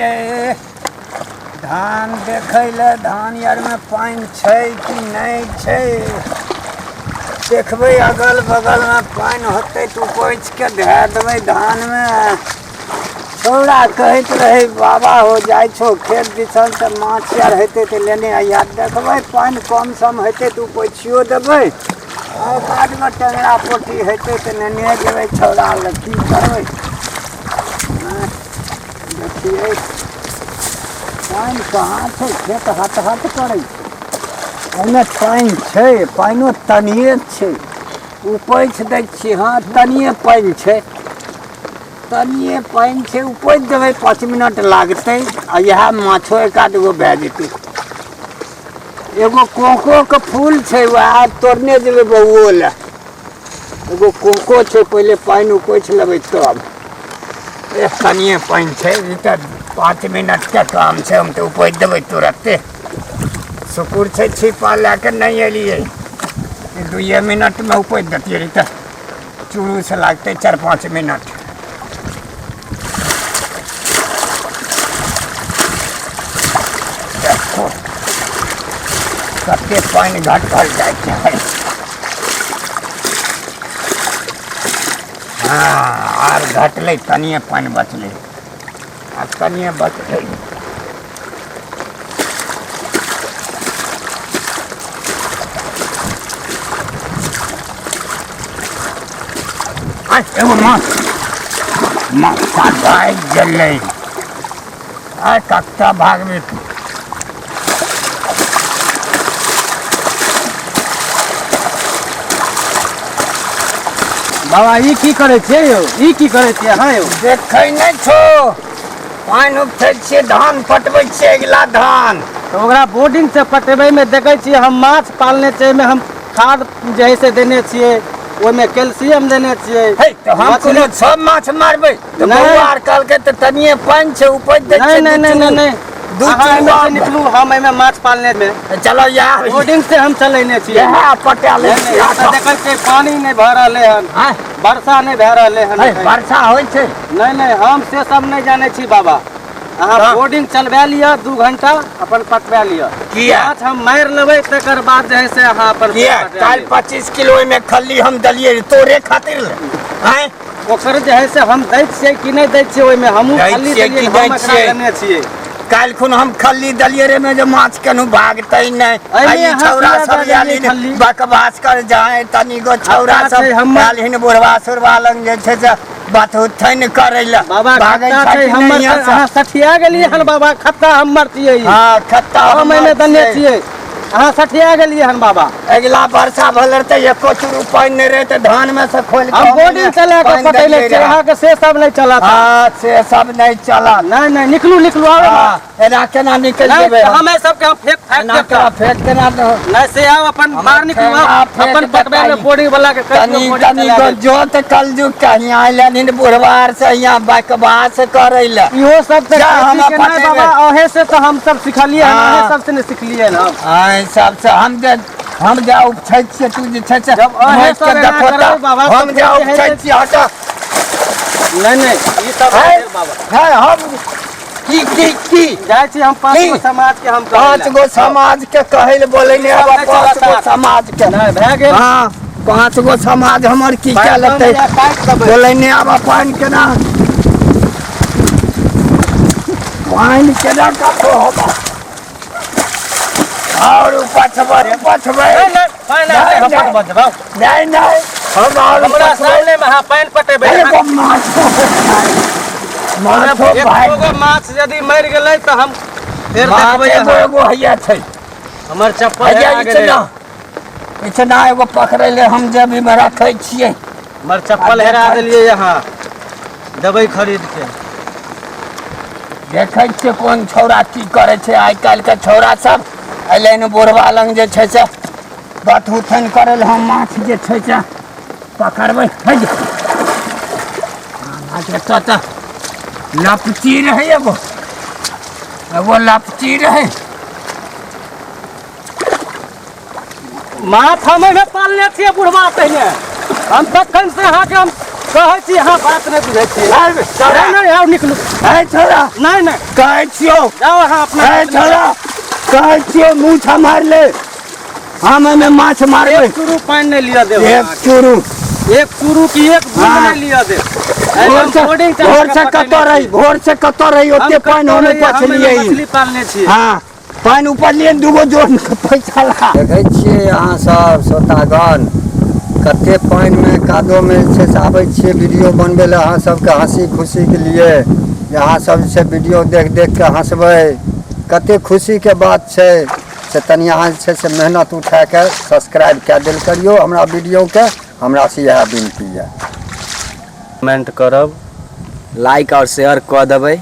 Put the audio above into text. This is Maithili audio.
छियै धान देखै लए धान आरमे पानि छै कि नहि छै देखबै अगल बगलमे पानि होतै तऽ उपछि कऽ धए देबै धानमे छौड़ा कहैत रहै बाबा हो जाइ छौ खेत दिसन से माछ आर हेतै तऽ लेने अइहा देखबै पानि कम सम हेतै तऽ उपछियो देबै आ बादमे टेंगरा पोठी हेतै तऽ नेने जेबै छौड़ा लग की करबै देखियै पानि कहाँ छै खेत हट हट करै छै एहिमे पानि छै पानिओ तनिए छै उपछि दै छियै हँ तनिए पानि छै तनिए पानि छै उपछि देबै 5 मिनट लागतै आ इएह माछो एक आध गो भए जेतै एगो कोकोके फूल छै वएह तोड़ने जेबै बौओ लए एगो कोको छै पहिले पानि उपछि लेबै तब एक तनिए पानि छै ई तऽ 5 मिनटके काम छै हम तऽ उपछि देबै तुरते शुकुर छै छिपा लए कऽ नहि एलियै 2 मिनटमे उपछि दैतियै रहै तऽ चूरू से लागतै 4-5 मिनट देखो कते पानि घटल जाइ छै हँ आर घटलै तनिए पानि बचलै आ तनिए बचलै एगो माछ माछ भागि गेलै आइ कत्ता भागबै तू बाबा ई की करै छियै यौ ई की करै छियै अहाँ यौ देखै नहि छौ पानि उपछै छियै धान पटबै छियै अगिला धान तऽ ओकरा बोर्डिंग से पटेबै मे देखै छियै हम माछ पालने छियै एहिमे हम खाद जे है से देने छियै ओहिमे कैल्सियम देने छियै हे तऽ हम कोनो सब माछ मारबै तऽ नहि। बौआ आर कहलकै तऽ तनिए पानि छै उपज दै नहीं छै नहीं नहीं नहीं नहीं दू अहाँ एहिमे चूड़ा से निकलू हम एहिमे माछ पालने मे चलो यार बोर्डिंग से हम चलेने छियै इएह पटा लै नहीं, नहीं, छियै एतऽ देखै छियै पानि नहि भऽ रहलै हन आँय, वर्षा नहि भए रहलै हन हे, एखन। वर्षा होइ छै नहीं नहीं हम से सब नहि जानै छी बाबा अहाँ तऽ? बोर्डिंग चलबा लिअ 2 घंटा अपन पटवा लिअ किया? माछ हम मारि लेबै तकर बाद जे है से अहाँ अपन किया पटवा काल्हि लिअ। 25 किलो ओहिमे खल्ली हम देलियै तोरे खातिर ले आँय ओकर जे है से हम दै छियै कि नहि दै छियै ओहिमे हमहूँ दै खल्ली छियै देलियै कि हम दै एकरा छियै? देने छियै काल्हि खुन हम खल्ली देलियै रे मे जे माछ केनहु भागतै नहि एहिमे आ ई अहाँ छौड़ा किया सब दऽ आयल देलियै हिन खल्ली? बकवास कर जाए तनी गो छौड़ा खत्ता सब छै हमर। आयल हिन बुढ़वा सुढ़वा लग जे छै से बात उठैन करै लए बाबा भागै खत्ता छै छै कि हमर नहि तऽ अहाँ सठिया गेलियै हन बाबा खत्ता हमर छियै ई। हँ खत्ता हम हमर एहिमे देने छियै। छियै अहाँ सठिया गेलियै हन बाबा अगिला वर्षा भेल रहै तऽ एको चूरू पानि नहि रहै तऽ धान मे से खोलि हम बोर्डिंग चला के पानि पटेले देलियै छियै रहए। अहाँके से सब नहि चलत हँ से सब नहि चलत नहि नहि निकलू निकलू आबै हँ, एना केना निकलि नहि जेबै हम? हम एहि सबके हम फेंक फाँक एना देब केना फेंक केना दहो? नहि से आउ अपन हमर बाहर निकलू ठेंगा आउ फेंक अपन पटबै देतै। ले बोर्डिंग वाला के कहि दियौ तनी बोर्डिंग तनी चला गो देत। जोत कलजुग के हियाँ अयलनि बुढ़वा आर से हियाँ बकवास करै लए इहो सब तऽ जा, खेती हम के नहि पटेबै। बाबा अहे से तऽ हम सब सिखलियै हन हाँ। अहे सब से नहि सिखलियै हन हम आइ सब से हम जे उपछै छियै तू जे छै से जब अहें माटि के सब एना देखो तऽ करबै बाबा, हम तऽ जे फेर जे उपछै है से- छियै हट नहि नहि ई सब है नहि भेल बाबा है हम की की की जाइ छी हम 5 की? गो समाज के हम कहै 5 लए। गो समाज के कहै लए बोलै नहि ई सब आब नहि 5 गो चलत। समाज के नहि भए गेल हँ 5 गो समाज हमर की पानि कए लेतै कम या काटि देबै। बोलै नहि आब पानि केना पानि केना कतौ होबा और उपछबै उपछबै नहि नहि पानि नहि, हम नहि। पटबऽ देबौ नहि नहि हम और हमरा उपछबै। सामने मे अहाँ पानि पटेबै एगो माछो माछो भाइ एको गो माछ यदि मरि गेलै तऽ हम फेर माछ देखबै एगो अहाँ। एगो हैया छै हमर चप्पल हैया हेरा ई छै गेलै ना ई छै ना एगो पकड़ै ले हम जेबी मे रखै छियै हमर चप्पल हेरा देलियै अहाँ देबै खरीद के देखै छियै कोन छौड़ा की करै छै आइ काल्हिके छौड़ा सब अयलै ने बुढ़वा लग जे छै से बात उठन करै लए हम माछ जे छै से पकड़बै है जे। माछ एतऽ तऽ लपची रहै एगो एगो लपची रहै माछ हम एहिमे पालने छियै बुढ़वा पहिने हम तखन से अहाँके हम कहै छी अहाँ बात नहि बुझै छियै। छोड़ा। नहि नहि, आउ निकलू। ए छोड़ा। नहि नहि। कहै छियौ। जाउ अहाँ अपना। ए छोड़ा, कहै छियौ मूछा मारि ले, हम एहिमे माछ मारबै। एक चूरू पानि नहि लिअ देब। एक चूरू। एक चूरू की एक बूंद हाँ। नहि लिअ देब। भोर से, भोर से कतऽ रही, भोर से कतऽ रही? ओते पानि हम उपछलियै। मछली पालने छियै। हाँ, पानि उपजलियै, दूगो जोड़ के पैसा ला। देखै छियै अहाँ सब श्रोतागण, कते पानिमे कादोमे जे छै से आबै छियै वीडियो बनबै लए अहाँ सबके हँसी खुशीके लिए, जे अहाँ सब जे छै वीडियो देख देख कऽ हँसबै, कते खुशीके बात छै। से तनि अहाँ जे छै से मेहनत उठाके सब्सक्राइब कए देल करियौ हमरा वीडियोके, हमरा से इएह विनती यऽ। कमेंट करब, लाइक और शेयर कऽ देबै।